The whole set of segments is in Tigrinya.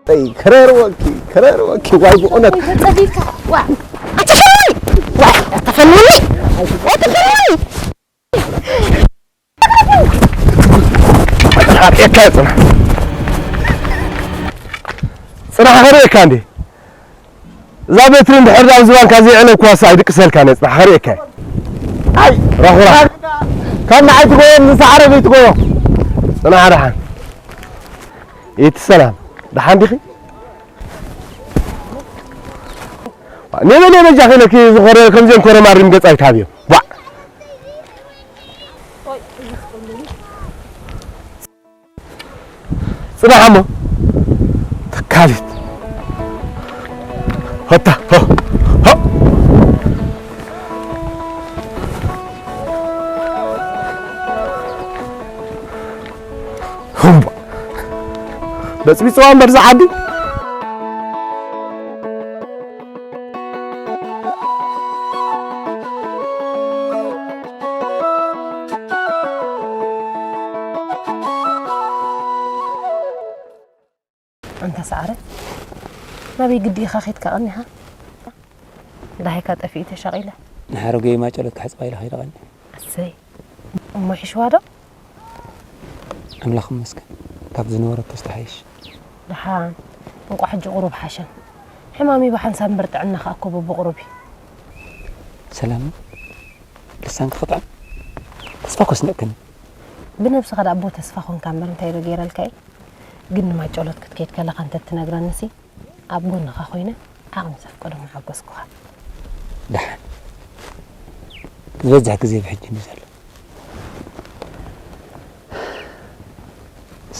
ኣይ፣ ክረርወኪ፣ ክረርወኪ፣ ዋይ፣ ብእውነት። ወይ ተጸሊልካ፣ ዋ፣ ኣትፈልኒ፣ ዋ፣ ኣትፈልኒ፣ ኣትፈልኒ። ጽናሕ፣ ጽናሕ፣ ጽናሕ፣ ከርእየካ እንዴ? እዛ በትሪ እንድሕር ኣብ ዝባንካ ዘይዕለብኩዋስ ኣይድቅሰልካን እየ፣ ጽናሕ፣ ከርእየካ እየ። ኣይ፣ ራኹራ። ካብ ንዓይ ትጎዮም፣ ንሰዓረ ዘይትጎዮ። ጽናሕ፣ ደሓን። ኢቲ ሰላም፣ ደሓን ዲኺ? ኔበ ኔበ ጃኺ ኢለኪ ዝኾረ-፣ ከምዚኦም ኮረማሪም ገጽ ኣይትሃብዮም። ቧዕ። ጽናሕ እሞ። ተካሊት። ሆታ፣ ሆ፣ ሆ። ሁምባ። በጽቢጽዋ እምበር እዛ ዓዲ። ኣንታ ሰዓረ፣ ናበይ ግዲ ኢኻ ኬድካ ቀኒኻ? ደሃይካ ጠፊኡ ተሻቒለ። ንሓረገይ ማጨሎት ክሕጽባ ኢለ ከይደ ቀኒ። ኣሰይ፣ እሞ ይሕሽዋ ዶ? ኣምላኽ ይመስገን፣ ካብ ዝነበረቶ ዝተሓየሽ። ደሓን፣ እንቋዕ ሕጂ ቁሩብ ሓሸን። ሕማም እዩ ብሓንሳብ እምበር ጥዕናኻ እኮ በብቑሩብ እዩ። ሰላም፣ ልሳንኪ ክጥዕም። ተስፋ እኮ ስኒቕክኒ። ብነብስኻ ደኣ ኣቦ ተስፋ ኾንካ እምበር እንታይ ዶ ገይረልካ እየ? ግን ንማይ ጨሎት ክትከይድ ከለኻ እንተትነግረኒሲ፣ ኣብ ጎንኻ ኮይነ ዓቕሚ ዘፍቀዶ ምሓጎስኩኻ። ደሓን። ዝበዝሕ ግዜ ብሕጂ እዩ ዘሎ።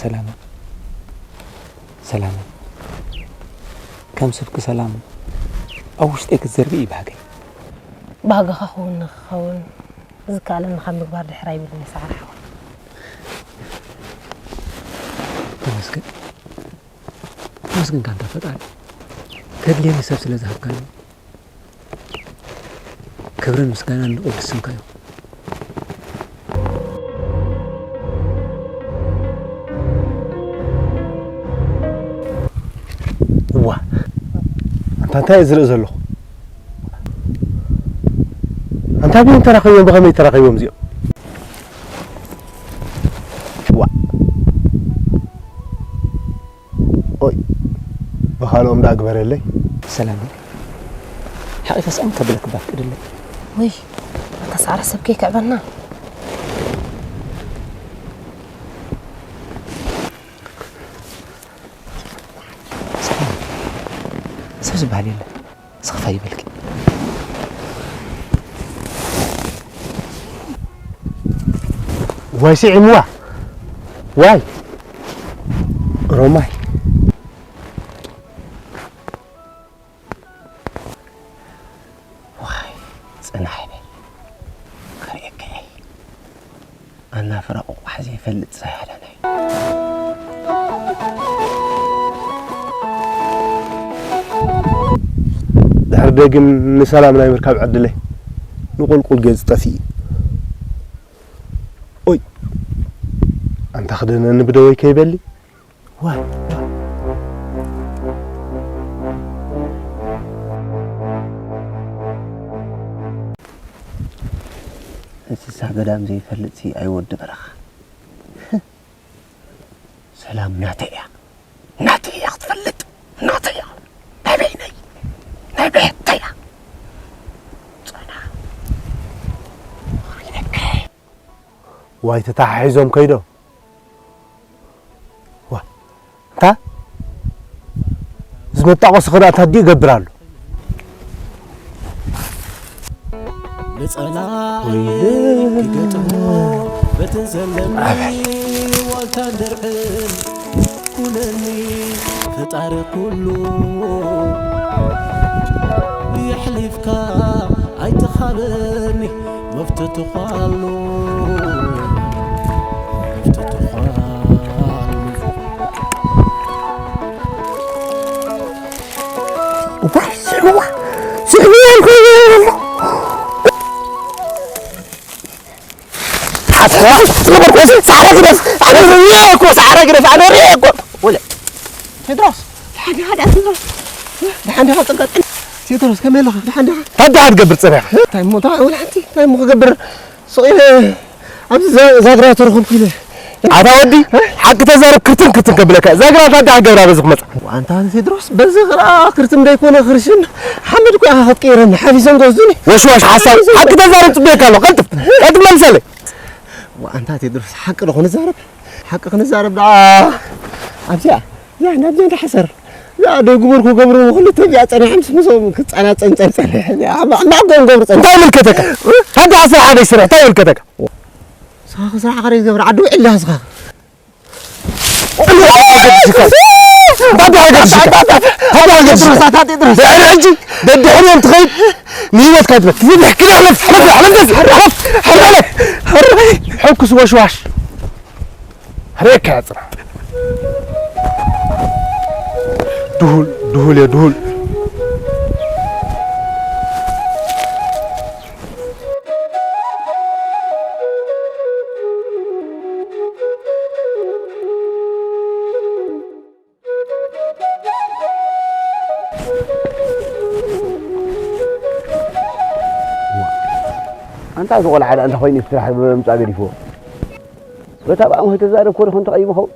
ሰላም፣ ሰላም። ከም ስብኪ ሰላም ኣብ ውሽጠይ ክትዘርጊ እዩ ባህገይ። ባህግኻ ክውን ንኽኸውን ዝከኣለኒ ካብ ምግባር ድሕር ኣይብልን እየ፣ ሰዓረ ሓወይ። ተመስገን። ተመስገን ካንታ ፈጣሪ፣ ከድልየኒ ሰብ ስለ ዝሃብካኒ። ክብርን ምስጋናን ንቅዱስ ስምካ ይኹን። እዋ፣ ኣንታ እንታይ እየ ዝርኢ ዘለኹ? ኣንታ ብየን ተራኺቦም፣ ብኸመይ ተራኺቦም እዚኦም? ዋ። ኦይ፣ ብኻልኦም ደኣ ግበረለይ። ሰላም፣ ሓቒፈ ስኣን ከብለኪ ባፍቅደለይ። ውይ፣ ኣታ ሰዓረ ሰብ ከይክዕበና። ሰላም፣ ሰብ ዝበሃል የለን። ስኽፍ ኣይበልኪ። ዋይ ስዒምዋ። ዋይ። ሮማይ። ዋይ ጽናሕ በይ። ክርእየካ እየ። ኣናፍራ ቁቋሕ ዘይፈልጥ ሳያዳናይ። ድሕሪ ደጊም ንሰላም ናይ ምርካብ ዕድለይ ንቁልቁል ገጽ ጠፊኡ። ኦይ፣ ኣንታ ክደነኒ ብደወይ ከይበሊ። ዋይ፣ ዋይ። እንስሳ ገዳም ዘይፈልጥሲ ኣይወዲ በረኻ። ሰላም ናተይ እያ። ናተይ እያ ክትፈልጥ። ናተይ እያ። ናይ በይነይ። ናይ በየተይ እያ። ጸና። ሪነከ። ዋይ ተተሓሒዞም ከይዶም። ዋ፣ እንታ? እዚ መጣቆሲ ክዳን እንታይ ይገብር ኣሎ? ንጸላኢ ክገጥሞ በትን ዘለኒ ዋልታን ድርዕን ኩነኒ ፈጣሪ ኩሉ የሕሊፍካ ኣይትኻበኒ መፍትትኻ ኣሎ መፍትትኻ ኣሎ። እዋ፣ ስሕዋ፣ ስሕዋ ያልኩ ኣሎ። ሳዕረ ግደፍ፣ ኣነ ርእየ እኮ፣ ሳዕረ ግደፍ፣ ኣነ ርእየ እኮ። ወለ፣ ቴድሮስ፣ ሓደ ሓደ ኣትሎ። ደሓን ደሓን ጸጋጥ። ቴድሮስ ከመይ ኣለኻ? ደሓን ደሓን። ታዲያ ክትገብር ጸኒሕካ? እንታይ እሞ፣ እንታይ ወላ ሓንቲ፣ እንታይ እሞ ክገብር? ስቕ ኢለ ኣብዚ ዛ-፣ ዛግራ ተረኸብኩ ኢለ። ኣታ ወዲ፣ ሓቂ ተዛረብ፣ ክርትን ክርትን ከብለካ። ዛግራ ታዲያ ክገብራ በዚ ክመጻ? ዋንታ ቴድሮስ፣ በዚ ክራ ክርትን ደይኮነ ክርሽን ሓመድ እኮ ኢኻ ክትቅይረኒ፣ ሓፊሶም ክወስዱኒ። ወሽዋሽ ሓሳብ፣ ሓቂ ተዛረብ፣ ጽበየካ ኣለኹ። ቀልጥፍ፣ ቀልጥፍ መልሰለይ። ዋንታ ቴድሮስ፣ ሓቂ ዶ ክንዛረብ? ሓቂ ክንዛረብ ደኣ ኣብዚኣ፣ እዚኣ፣ ናብዚኣ እንዳሓሰር። እዚኣ ደይ ግበርኩ ገብርዎ ክልተ እዚኣ ጸኒሐ ምስ ምስኦም ክጻናጸን ጸንጸን። እዚኣ፣ ማ-፣ ማዕጎም ገብሩ ጸንጸን። እንታይ ይምልከተካ? ሓንቲ ዓሰርተ ሓደ ስራሕ እንታይ ይምልከተካ? ስኻ ስራሕ ከደይ ገብር ዓዲ ውዒል ዲኻ ስኻ? እንታይ ሃገር ሽካ? እንታይ ሃገር ሽካ? እንታይ ሃገር ሽካ? ቴድሮስ፣ ኣታ ቴድሮስ። ድሕሪ ሕጂ ደድሕሪኦም ትኸይድ ንህይወትካ ትብል። ትፍትሕ ክዳ ሕለፍ፣ ሕለፍ፣ ሕለፍ፣ ሕለፍ፣ ሕለፍ። ሕኩስ ወሽዋሽ። ሬካ ያጽና። ድሁል፣ ድሁል እየ፣ ድሁል። ኣንታ እዚ ቆልዓ ደኣ እንታይ ኮይኑ እዩ ስራሕ ምምጻእ ገዲፍዎ? በታ ብኣእምሮ ተዛረብኮ ዶ ኮን ተቐይሙ ኸውን?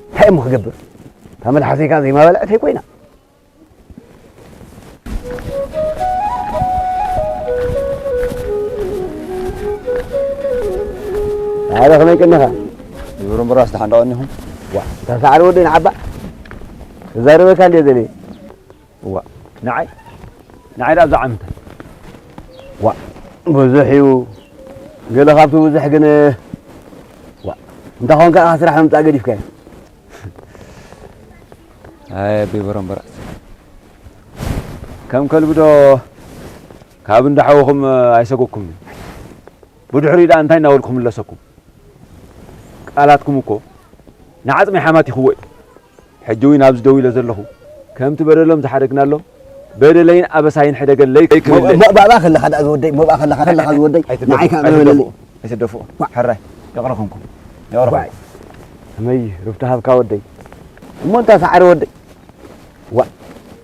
እንታይ እሞ ክገብር? እታ መልሓሰይ ከኣ ዘይማበልዐት ኣይኮይና። ኣረ ከመይ ቀኒኻ? ይብሩም ብራስ ደሓን ዶ ቀኒኹም? ዋ፣ እታ ሳዕሪ ወደይ ንዓባ። ክዛረበካ እንድየ ደልየ። ዋ፣ ንዓይ? ንዓይ ደኣ ኣብዛ ዓመት። ዋ፣ ብዙሕ እዩ። ገለ ካብቲ ብዙሕ ግን፣ ዋ፣ እንታይ ኾንካ ኢኻ ስራሕ ምምጻእ ገዲፍካዮ? ኣይ፣ ኣቢ በረምበራት። ከም ከልቢ ዶ ካብ እንዳ ሓውኹም ኣይሰጎኩም? ብድሕሪኡ ደኣ እንታይ እናበልኩ ክምለሰኩም? ቃላትኩም እኮ ንዓጽመይ ሓማት ይኽዎ እዩ። ሕጂ እውን ኣብዚ ደው ኢለ ዘለኹ፣ ከምቲ በደሎም ዝሓደግናሎም፣ በደለይን ኣበሳይን ሕደገለይ ክብል። ሞባእባ ከለኻ ደኣ ዝወደይ፣ ሞባእ ከለኻ፣ ከለኻ ዝወደይ፣ ኣይትደፍኡ፣ ንዓይ ከኣ ኣይትደፍኡ፣ በለለይ። ኣይትደፍኡ። ዋ። ሕራይ፣ ይቕረኹምኩም፣ ይቕረኹምኩም። ዋይ። ከመይ ሩፍታ ሃብካ ወደይ። እሞ እንታ ሰዓረ ወደይ። ዋ።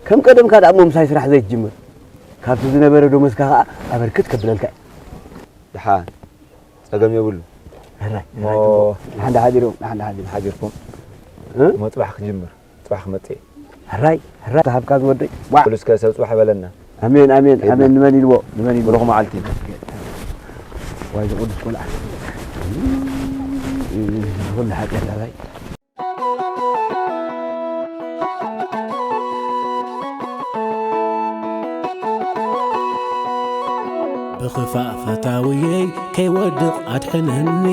ከም ቀደምካ ደኣ እሞ ምሳይ ስራሕ ዘይትጅምር። ካብቲ ዝነበረ ደሞዝካ ከኣ ኣበርክት ከብለልካ እየ። ደሓን። ጸገም የብሉ። ሕራይ፣ እሞ ሕራይ፣ ጽቡቕ። ንሓንዳ ሓዲሮም፣ ንሓንዳ ሓዲሮም። ሓዲርኩም። እ? እሞ ጽባሕ ክጅምር፣ ጽባሕ ክመጽእ። ሕራይ፣ ሕራይ፣ ተሃብካ ዝወደይ። ዋ። ኩሉ እስከ ሰብ ጽባሕ በለና። ኣሜን፣ ኣሜን፣ ከይድና። ኣሜን። ንመን ኢልዎ? ንመን ኢልዎ? ብሩኽ መዓልቲ። ዋይ፣ ዝቕዱስ ቆልዓ። ኩሉ ሓጢኣት ኣባይ። ብኽፋእ ፈታውየይ ከይወድቕ ኣድሕነኒ፣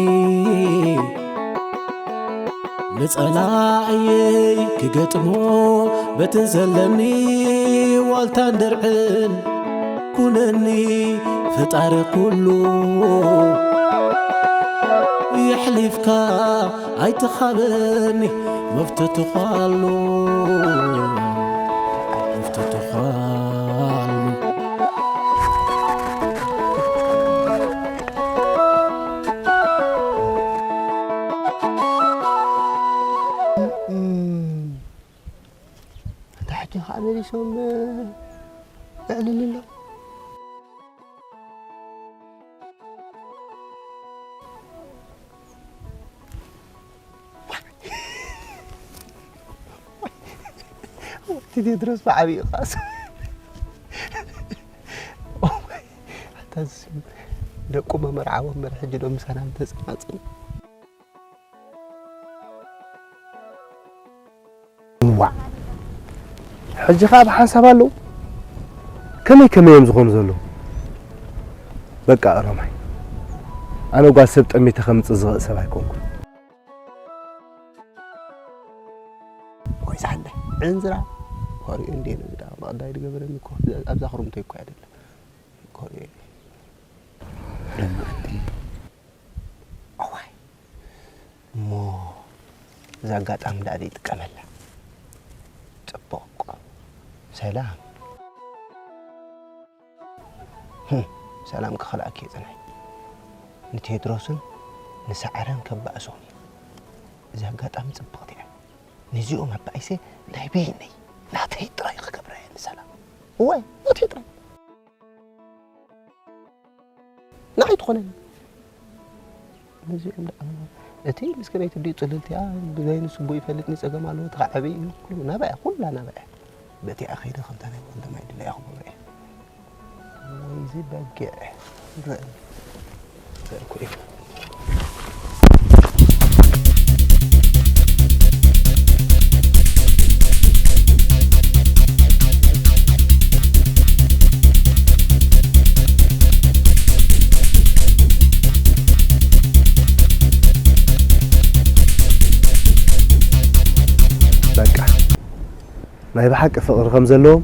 ንጸላእየይ ክገጥሞ በትን ዘለኒ ዋልታን ድርዕን ኩነኒ ፈጣሪ ኩሉ። የሕሊፍካ ኣይትኻበኒ፣ መፍትትኻ ኣሎ፣ መፍትትኻ ኣሎ። እንተ ሕጂ ኸኣ መሊሶም የዕልሉ ኣለዉ። ወዲ ቴድሮስ ብዓብዪ ቃሱ። ኣታ ዝስም ደቁ መመርዓዎም መርሒ ሕጂ ዶ ምሳና ምተጸናጸኑ? ዋእ! ሕጂ ኸኣ ብሓንሳብ ኣለዉ? ከመይ ከመይ እዮም ዝኾኑ ዘለዉ? በቃ ኦሮማይ፣ ኣነ ጓል ሰብ ጠሚተ ከምጽእ ዝኽእል ሰብ ኣይኮንኩን። ወይ ሳለ ዕንዝራ። ኮሪኡ እንዴ ነዚ ደኣ መቕዳይ ዝገበረኒ እኮ ኣብዛ ክርምቶ እኮ ኣይደለም። ኮሪኡ። ደማ ኣንቲ። እዋይ። እሞ እዛ ኣጋጣሚ ደኣ ዘይጥቀመላ። ጽቡቕ እኮ። ሰላም። ህም፣ ሰላም ክኸልኣኪ እየ ጽንሐይ። ንቴድሮስን ንሰዓረን ከባእሶም እዩ። እዛ ኣጋጣሚ ጽብቕቲ እያ። ነዚኦም ኣባይሰ ናይ በይነይ ናተይ ጥራይ ክገብራ እየ ንሰላም። እዋይ፣ ናተይ ጥራይ። ንዓይ ትኾነኒ። ነዚኦም ደኣ እቲ ምስክነይቲ ድዩ ጽልልቲኣ ብዘይ ንሱ እቦ ይፈልጥኒ ጸገም ኣለዎ፣ ተኸዓበይ እዩ፣ ኩሉ ናባያ፣ ኩላ ናባያ። በቲኣ ከይደ ከምታ ናይ ወልደ ማይ ድላያ ክገብሮ እየ። ወይዚ በጊዕ። ዘእኩ እዩ። በቃ። ናይ ብሓቂ ፍቕሪ ከም ዘለዎም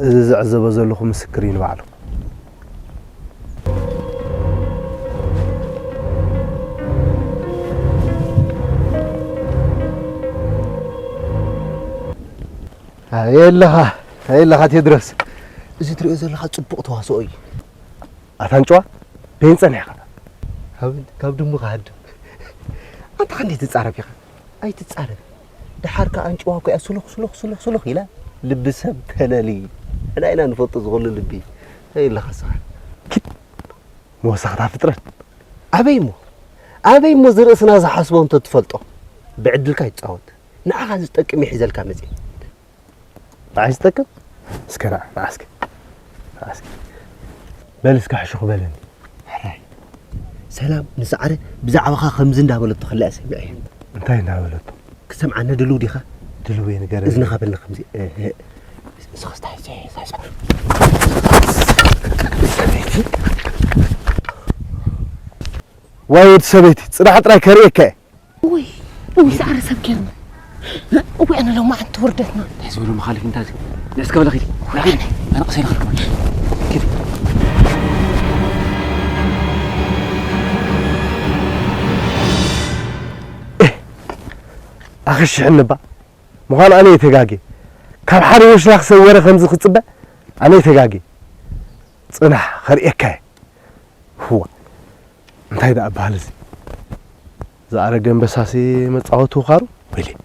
እዚ ዝዕዘቦ ዘለኹ ምስክር እዩ ንባዕሉ። ኣየለኻ፣ ኣየለኻ ቴድሮስ፣ እዚ ትሪኦ ዘለኻ ጽቡቕ ተዋስኦ እዩ። ኣታ ኣንጭዋ፣ በየን ጸኒሕካ? ካብ፣ ካብ ድሙ ክሃድም። ኣንታ ክንደይ ትጻረፍ ኢኻ? ኣይትጻረፍ። ደሓር ከኣ ኣንጭዋ እኮ እያ ስሉኽ፣ ስሉኽ፣ ስሉኽ፣ ስሉኽ ኢላ ልቢ ሰብ ተለሊ። ንሕና ኢና ንፈልጦ ዝኹሉ ልቢ። እንታይ ኢለኻ ስኻ? ኪድ፣ መወሰኽታ ፍጥረት። ኣበይ እሞ? ኣበይ እሞ ዝርእስና ዝሓስቦ እንተትፈልጦ? ብዕድልካ ይጻወት። ንዓኻ ዝጠቅም እየ ሒዘልካ መጽየ። ንዓይ ዝጠቅም? እስከ ንዓ፣ ንዓ እስከ። ንዓ እስከ። በል እስከ ሕሹኽ በለኒ። ሕራይ። ሰላም ንሰዓረ ብዛዕባኻ ከምዚ እንዳበለቶ ከላ እየ ሰሚዐ። እንታይ እንዳበለቶ? ክሰምዓኒ ድልው ዲኻ? ድልው እየ፣ ንገረኒ። እዝንኻ በልና ከምዚ፣ እ፣ እ፣ ንስኻ እስታ፣ እስታ፣ እስታ፣ እስታ። ዋይ ወዲ ሰበይቲ፣ ጽናሕ ጥራይ ከርእየካ እየ። ውይ፣ ውይ፣ ሰዓረ ሰብ ጌርና። ውይ፣ ኣነ ሎማዓንቲ ውርደትና። እንታይ ዝበሉ መኻልፍ እንታይ እዚ? ንዕስ ከበለ ኺዲ። ና ኺዲ። ኣነ ቀሰይ ንኽልኩም። ኪዲ። ኣኽሽሕኒ እባ። ምዃኑ ኣነ እየ ተጋግየ። ካብ ሓደ ወሽላኽ ሰብ ወረ ከምዚ ክጽበ ኣነ እየ ተጋግየ። ጽናሕ፣ ከርእየካ እየ። ህዋ። እንታይ ደኣ በሃል እዚ? ዝኣረገ ኣንበሳሲ መጻወቲ ውኻሩ? ወይለይ።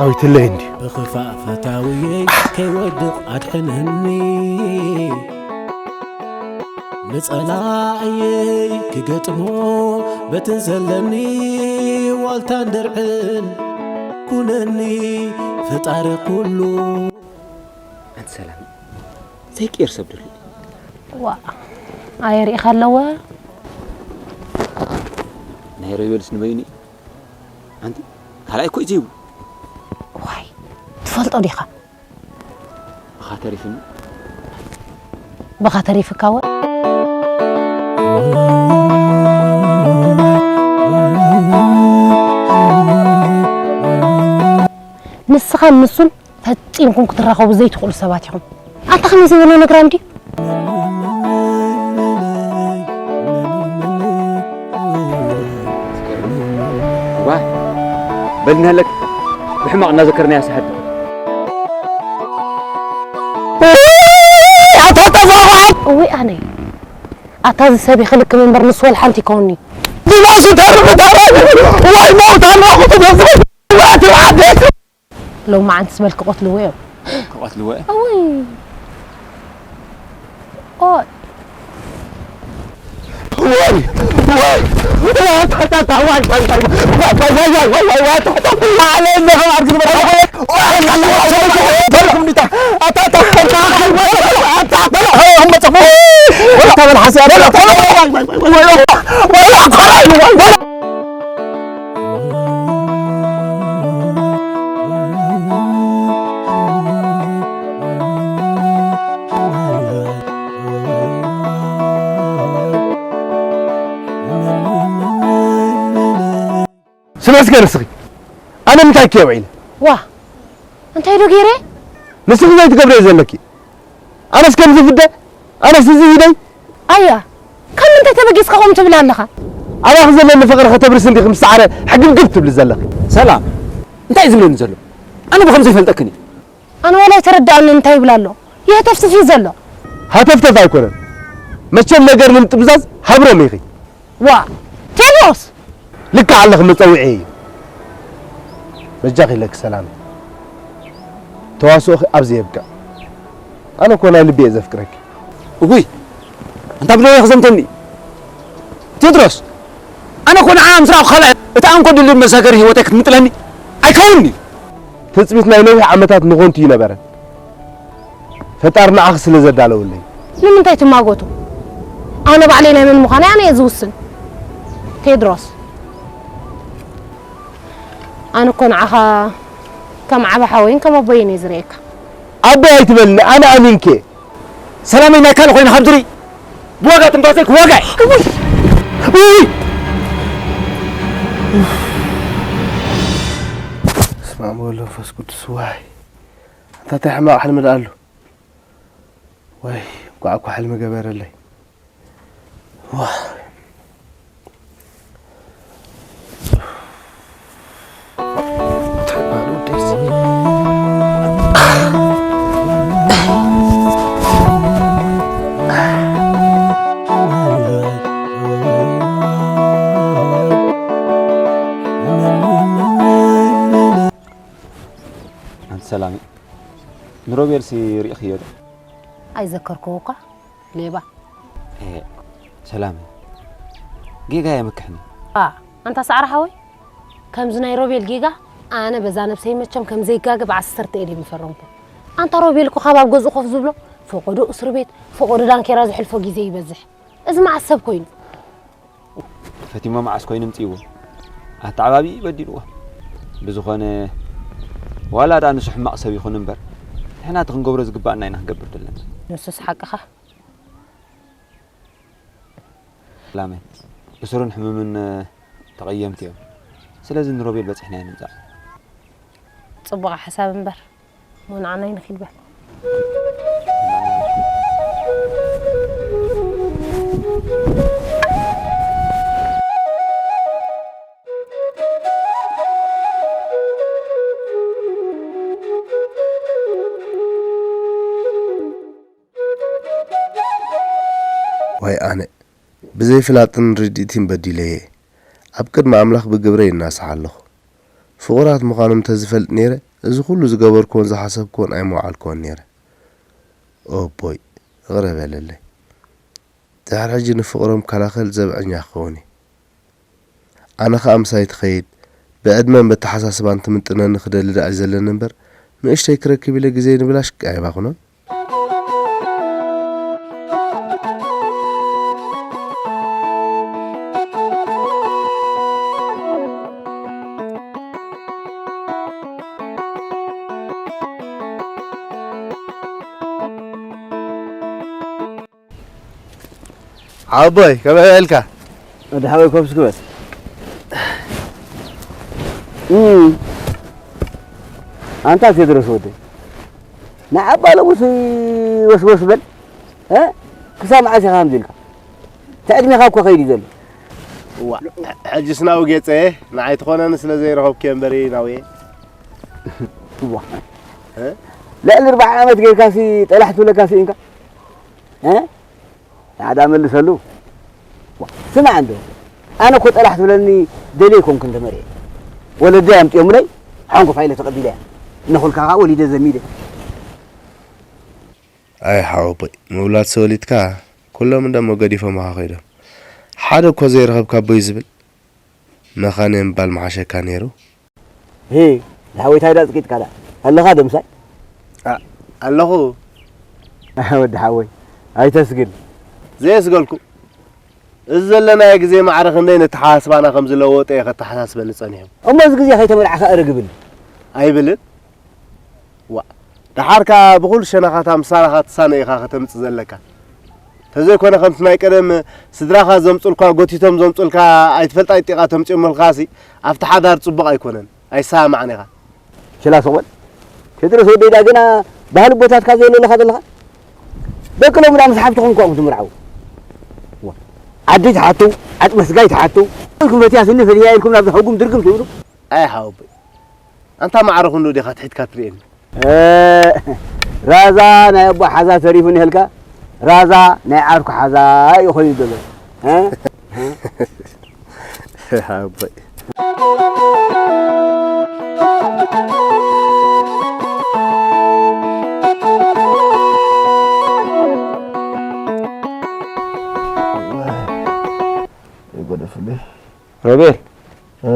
ኣዊትለይ እንድዩ። ብኽፋእ ፈታውየይ ከይወድቕ ኣድሕነኒ። ንጸላእየይ ክገጥሞ በቲ ዘለኒ ዋልታን ድርዕን ኩነኒ ፈጣሪ ኩሉ። ኣንቲ ሰላም፣ ዘይቅየር ሰብ ደሎ። ዋ፣ ኣየርኢኻ ኣለወ። ናይ ሮቤልስ ንበይኑ እዩ። ኣንቲ ካልኣይ እኮ እዩ ዘይብሉ። ዋይ፣ ትፈልጦ ዲኻ? ብኻ ተሪፍኒ። ብኻ ተሪፍካ ወ? ንስኻን ንሱን ፈጺምኩም ክትራኸቡ ዘይትኽእሉ ሰባት ኢኹም። ኣንታ ከመይ ዘይበሎ ነግራም ድዩ? ዋይ፣ በል ንሃለክ ብሕማቕ እናዘከርናያ ሰሓት። ኣታ ጠፋ! እወይ ኣነይ። ኣታ እዚ ሰብ ይኽልክም እምበር ንሱ ወላ ሓንቲ ይከውኒ። ብባሱ ተርፍ ታባይ! ዋይ ሞት ኣናኹ ትደፍር! ዋይ ትባዓት! ሎማዓንትስ በል ክቐትልዎ እዮም። ክቐትልዎ እዮም? እውይ። ኦይ። ዋይ፣ ዋይ፣ ዋይ፣ ታታታ፣ ዋይ፣ ዋይ፣ ዋይ፣ ስለ እስከ ንስኺ፣ ኣነ ምንታይ ከ ውዒለ? ዋ፣ እንታይ ዶ ገይረ? ንስኺ ዘይትገብርዮ ዘለኪ። ኣነስ ከምዚ ፍደ? ኣነስ እዚ ኢደይ? ኣያ፣ ካብ ምንታይ ተበጊስካ ከምኡ ትብል ኣለኻ? ኣባኺ ዘለኒ ፍቕሪ ከተብርሲ እንዲኺ ምስ ሰዓረ ሕግብግብ ትብሊ ዘለኺ። ሰላም፣ እንታይ እዩ ዝብለኒ ዘሎ? ኣነ ብኸምዚ ይፈልጠክን እዩ። ኣነ ዋላ ኣይተረድኣንን እንታይ ይብል ኣሎ? ይህተፍትፍ እዩ ዘሎ። ሃተፍተፍ ኣይኮነን። መቸም ነገር ንምጥምዛዝ ሃብሮም ኢኺ። ዋ፣ ቴድሮስ! ልክዕ ኣለኺ፣ መጸውዒ እዩ። በጃኺ ኢለኪ ሰላም። ተዋስኦኺ ኣብዚ የብቅዕ። ኣነ እኮ ናይ ልቢ እየ ዘፍቅረኪ። እጉይ፣ ኣንታ ብደወ ክዘምተኒ። ቴድሮስ፣ ኣነ እኮ ንዓ ምስ ረኣኹ ካልእ፣ እታ እንኮ ድልድል መሳገሪ ህይወተይ ክትምጥለኒ ኣይከውንኒ። ትጽቢት ናይ ነዊሕ ዓመታት ንኾንቱ ይነበረ። ፈጣሪ ንዓኺ ስለ ዘዳለወለይ። ንምንታይ ትማጎቱ? ኣነ ባዕለይ ናይ መን ምዃነይ ኣነ እየ ዝውስን። ቴድሮስ፣ ኣነ እኮ ንዓኻ ከም ዓቢ ሓወይን ከም ኣቦይን እየ ዝርእየካ። ኣቦይ ኣይትበልኒ፣ ኣነ ኣሚንኪ እየ። ሰላመይ ናይ ካልእ ኮይነ ካብ ዝርኢ፣ ብዋጋ ትንፋሰይ ክዋጋ እየ። ውይ! በስመ ኣብ ወወልድ ወመንፈስ ቅዱስ። ዋይ፣ ኣንታ እንታይ ሕማቕ ሕልሚ ደኣ ኣሎ? ዋይ፣ እንኳዕ እኮ ሕልሚ ገበረለይ። ዋይ። ኣንቲ ሰላሚ፣ ንሮቤልሲ ርኢኽዮ ዶ? ኣይዘከርክዎ እኳ፣ ሌባ። ኤ፣ ሰላሚ፣ ጌጋ የምክሕኒ። ኣ፣ ኣንታ ሳዕሪ ሓወይ፣ ከምዚ ናይ ሮቤል ጌጋ፣ ኣነ በዛ ነብሰይ መቸም ከም ዘይጋገ ብዓሰርተ ኢደ ምፈረምኩ። ኣንታ ሮቤል እኮ ካብ ኣብ ገዝኡ ኮፍ ዝብሎ፣ ፈቆዶ እስር ቤት፣ ፈቆዶ ዳንኬራ ዝሕልፎ ግዜ ይበዝሕ። እዚ መዓስ ሰብ ኮይኑ? ፈቲሞ መዓስ ኮይኑ ምጽእዎ? ኣተዓባቢ በዲልዎ። ብዝኾነ፣ ዋላ ደኣ ንሱ ሕማቕ ሰብ ይኹን እምበር፣ ንሕና እቲ ክንገብሮ ዝግባኣና ኢና ክንገብር ዘለና። ንሱስ ሓቅኻ። ላመ፣ እሱርን ሕሙምን ተቐየምቲ እዮም። ስለዚ ንሮቤል በጺሕናዮ ንምጻእ። ጽቡቕ ሓሳብ እምበር፣ እሞ ንዓናይ ንኺድ በል። ዋይ ኣነ፣ ብዘይፍላጥን ርድኢትን በዲለ'የ። ኣብ ቅድሚ ኣምላኽ ብግብረይ እናስሓ ኣለኹ። ፍቑራት ምዃኖም እንተዝፈልጥ ነይረ፣ እዚ ኩሉ ዝገበርክዎን ዝሓሰብክዎን ኣይምወዓልክዎን ነይረ። ኦቦይ፣ ይቕረ በለለይ። ድሕሪ ሕጂ ንፍቕሮም ከላኸል ዘብዐኛ ክኸውን እየ። ኣነ ኸኣ ምሳይ ትኸይድ፣ ብዕድመን በተሓሳስባን ትምጥነኒ ክደሊ ደኣ እዩ ዘለኒ እምበር፣ ንእሽተይ ክረክብ ኢለ ግዜይ ንብላሽ ኣይባኽኖን። ዓቦይ፣ ከመይ ውዒልካ? ወዲ ሓወይ፣ ኮፍ እስኪ በል። እም። ኣንታ ቴድሮስ ወደይ፣ ንዓባ ሎምስ ወስወስ በል። እ? ክሳብ መዓስ ኢኻ ከምዚ ኢልካ? እቲ ዕድሜኻ እኮ ከይዱ እዩ ዘሎ። እዋ፣ ሕጅስ ናው ጌጸ፣ ንዓይ ትኾነኒ ስለ ዘይረኸብኩ እየ እምበሪ ናውየ። እዋ። እ? ልዕሊ ኣርብዓ ዓመት ጌርካሲ ጠላሕ ትብለካ ስኢንካ? እ? ናዕዳ መልሰሉ። ዋ፣ ስማዕ እንዶ፣ ኣነ እኮ ጠላሕ ትብለኒ ደልየ ኣይኮንኩን ተመርዕየ። ወለደይ ኣምጥዮምለይ፣ ሓንኮፍ ኢለ ተቐቢለያ። እናኾልካ ኸዓ ወሊደ ዘሚደ። ኣይ ሓወቦይ፣ ምውላድሲ ወሊድካ፣ ኩሎም እንደሞ ገዲፎምኻ ከይዶም። ሓደ እኮ ዘይረኸብካ ኣቦይ ዝብል መኻነ ምባል ምሓሸካ ነይሩ። ሄ፣ ዝሓወይታይ ዳ ጽቂጥካ ዳ ኣለኻ ዶ ምሳይ? ኣ-፣ ኣለኹ። ወዲ ሓወይ፣ ኣይተስግል። ዘየስገልኩ። እዚ ዘለናዮ ግዜ ማዕረ ክንደይ ነተሓሳስባና ከም ዝለወጠ እየ ከተሓሳስበኒ ጸኒሑ። እሞ እዚ ግዜ ከይተመርዓኻ እርግብል። ኣይብልን። ዋ፣ ደሓር ከኣ ብኹሉ ሸነኻታ ምሳና ኸኣ ትሳነ ኢኻ ከተምጽእ ዘለካ። ተዘይኮነ ከምቲ ናይ ቀደም ስድራኻ ዘምጹልካ፣ ጎቲቶም ዘምጹልካ፣ ኣይትፈልጣ ይጢቓ ተምጽኦምልካሲ፣ ኣብቲ ሓዳር ጽቡቕ ኣይኮነን፣ ኣይሰማማዕን ኢኻ። ሸላ ስቕ በል። ቴድሮስ ወደይ፣ ዳ ግና ባህሊ ቦታትካ ዘየለለኻ ዘለኻ? ደቂ ሎሚ ዳ ምስ ሓፍትኹም እኳ ትምርዓው። ዋ፣ ዓዲ ትሓቱ፣ ዓጽመ ስጋይ ትሓቱ። ኢልኩም ፈትያ ስኒ ፈትያ ኢልኩም ናብዚ ሕጉም ድርግም ትብሉ። ኣይ ሓወቦይ፣ ኣንታ ማዕረ ክንዱ ዲኻ ትሒትካ ትርእየኒ? እ፣ ራዛ ናይ ኣቦ ሓዛ ተሪፉ ንህልካ። ራዛ ናይ ዓርኩ ሓዛ እዩ ኮይኑ ዘሎ። እ? ኣቦይ። ይጎደፍልኝ። ሮቤል፣ እ?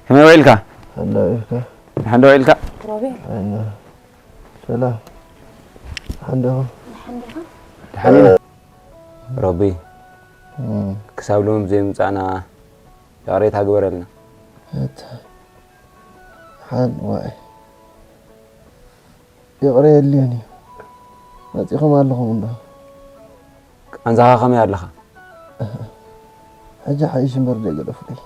ከመይ ውዒልካ? ሓንዳ ውዒልካ? ሓንዳ ውዒልካ? ሮቤል። ኣይና። ሰላም። ሓንዳ። ደሓን ኢና። ሮቢ፣ እ። ክሳብ ሎም ዘይምጻና ይቕሬታ ግበረልና። እታ ሓን ዋይ። ይቕረ የድልዮን እዩ። መጺኹም ኣለኹም እንዶ። ቃንዛኻ ከመይ ኣለኻ? ሕጂ ሓይሽ እምበር ደይ ገደፉለይ።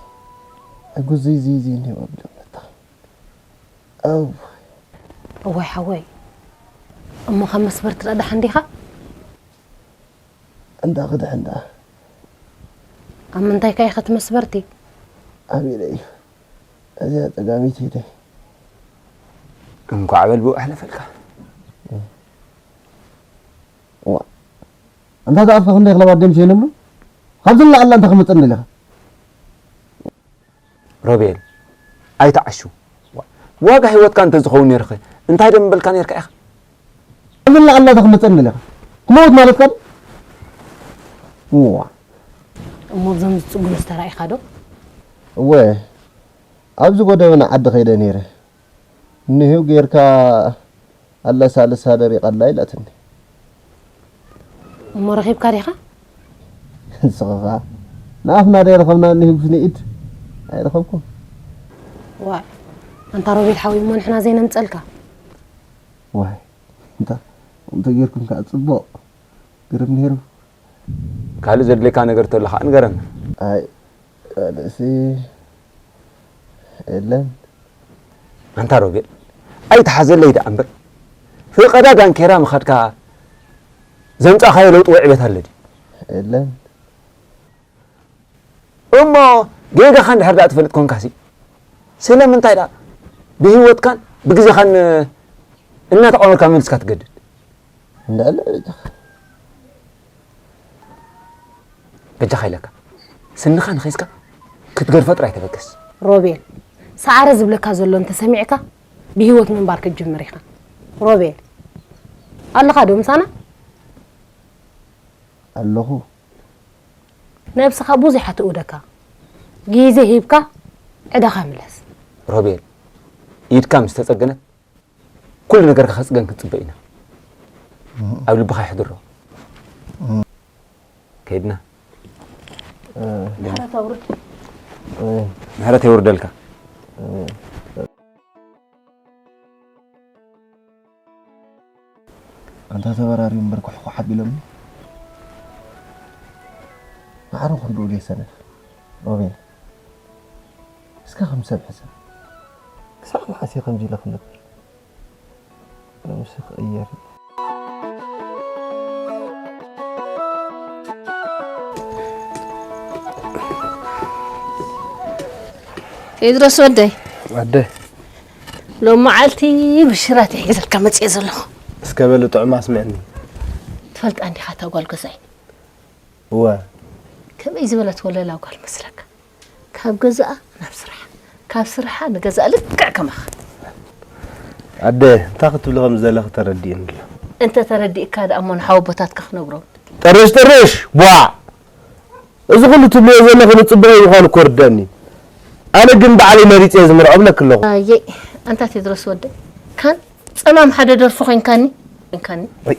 ሕጉዝ ዝይ ዝይ ዝይ እንዲዮም ኣብሎም ነታ። ኣው። እዋይ ሓወይ። እሞ ካብ መስበርቲ ደኣ ደሓን ዲኻ? እንዳ ክድሕን ደኣ። ኣብ ምንታይ ከ ኢኻ እቲ መስበርቲ? ኣብ ኢደ እዩ። እዚኣ ጸጋመይቲ ኢደይ። እንኳዕ በል ብኡ ኣሕለፈልካ። እዋ። ኣንታ ዝኣፍካ ክንደይ ክለባት ደም ሸይነሉ? ካብዚ ንላዕሊ ኣንታ ክመጸኒ ደሊኻ? ሮቤል፣ ኣይትዓሹ። ዋ-፣ ዋጋ ህይወትካ እንተዝኸውን ነይሩኸ እንታይ ደም በልካ ነይርካ ኢኻ? ካብዚ ንላዕሊ ኣንታ ክመጸኒ ደሊኻ? ክመውት ማለትካ ድዩ? እዋ። እሞ እዞም ዝጽጉኑስ ተራኢኻ ዶ? እወ፣ ኣብዚ ጎደበና ዓዲ ከይደ ነይረ። ንህው ጌርካ ኣለሳልሳ ደሪቓ ኣላ ኢላትኒ። እሞ ረኺብካ ዲኻ? ንስኺ ኸኣ ንኣፍና ዶ ኣይረኸብና ንህውስ ንኢድ ኣይረኸብኩን። ዋይ፣ ኣንታ ሮቤል ሓወይ፣ እሞ ንሕና ዘይነምጸልካ? ዋይ፣ እንታ ከምኡ ተጌርኩም ከኣ ጽቡቕ። ግርም ነይሩ። ካልእ ዘድልየካ ነገር ተሎ ኸዓ ንገረና። ኣይ፣ ካልእሲ የለን። ኣንታ ሮቤል፣ ኣይትሓዘለይ ደኣ እምበር፣ ፈቐዳ ዳንኬራ ምኻድካ ዘምጻእካዮ ለውጢ ወይ ዕቤት ኣሎ ድዩ? የለን። እሞ ጌጋኻ እንድሕር ደኣ ትፈልጥ ኮንካሲ፣ ስለምንታይ ደኣ ብህይወትካን ብግዜኻን እናተቓወምካ መሊስካ ትገድድ? እንዳለ በጃኻ። በጃኻ ኢለካ። ስንኻ ንኺስካ ክትገድፎ ጥራይ ተበገስ። ሮቤል፣ ሰዓረ ዝብለካ ዘሎ እንተሰሚዕካ፣ ብህይወት ምንባር ክትጅምር ኢኻ። ሮቤል፣ ኣለኻ ዶ ምሳና? ኣለኹ። ነብስኻ ብዙሕ ትእውደካ። ግዜ ሂብካ ዕዳኻ ምለስ። ሮቤል፣ ኢድካ ምስ ተጸገነት፣ ኩሉ ነገርካ ከጽገን ክንጽበ ኢና። ኣብ ልብኻ የሕድሮ። ከይድና። እ። ምሕረት ኣውርድ። እ። ምሕረት የውርደልካ። እ። ኣንታ ተበራርዩ እምበር ኩሕኩሕ ኣቢሎምኒ። ማዕረ ክንድኡ ደይሰነፍ። ሮቤል፣ እስከ ከም ሰብ ሕሰብ። ክሳዕ መዓስ እየ ከምዚ ኢለ ክነብር? ሎምስ ክቕየር እዩ። ቴድሮስ ወደይ። ኣደ። ሎም መዓልቲ ብሽራት እየ ሒዘልካ መፅየ ዘለኹ። እስከ በሊ ጥዑም ኣስምዕኒ። ትፈልጣ እንዲኻ እታ ጓል ገዛይ? እወ። ከመይ ዝበለት ወለላ ጓል መስለካ? ካብ ገዛኣ ናብ ስርሓ፣ ካብ ስርሓ ንገዛኣ ልክዕ ከማኻ። ኣደ፣ እንታይ ክትብሊ ከም ዘለኺ ተረዲእኒ ኣሎ። እንተ ተረዲእካ ደኣ እሞ ንሓወቦታትካ ክነግሮም። ጥርሽ ጥርሽ፣ ቧዕ! እዚ ኩሉ ትብልዮ ዘለኺ ንጽቡቕ ምዃኑ እኮ ርደኒ። ኣነ ግን ባዕለይ መሪጸ ዝምርዖ እብለኪ ኣለኹ። ኣየ፣ ኣንታ ቴድሮስ ወደይ፣ ካን ጸማም ሓደ ደርፊ ኮይንካኒ፣ ኮይንካኒ። ወይ፣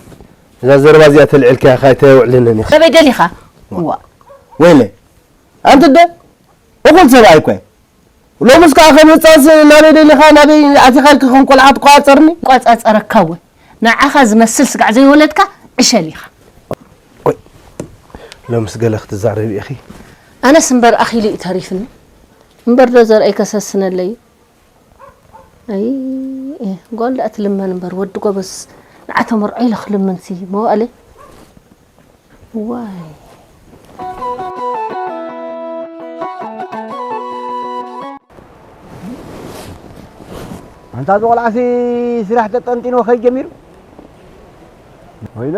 እዛ ዘረባ እዚኣ ተልዕልካ ኢኻ ኣይተውዕልንን ኢኻ። ኣበይ ደሊኻ? እዋ። ወይለ፣ ኣንቲ ኣደ፣ እኹል ሰብኣይ እኮ እየ። ሎምስ ከኣ ከም ህጻንስ ናበይ ደሊኻ፣ ናበይ ኣቲኻ ኢልካ ከም ቆልዓ ትቆጻጸርኒ? ቆጻጸረካ እወ። ንዓኻ ዝመስል ስጋዕ ዘይወለድካ ዕሸል ኢኻ። ቆይ፣ ሎምስ ገለ ክትዛረቢ ኢኺ? ኣነስ እምበር ኣኺሉ እዩ ተሪፍኒ። እምበር ዶ ዘርእይ ከሰስነለይ? ኣይ፣ ጓል ደኣ ትልመን እምበር፣ ወዲ ጎበዝ ንዓ ተመርዖ ኢለ ክልምንሲ መዋእለይ። ዋይ። ኣንታ እዚ ቆልዓሲ ስራሕ ተጠንጢንዎ ከይድ ጀሚሩ? ወይለ፣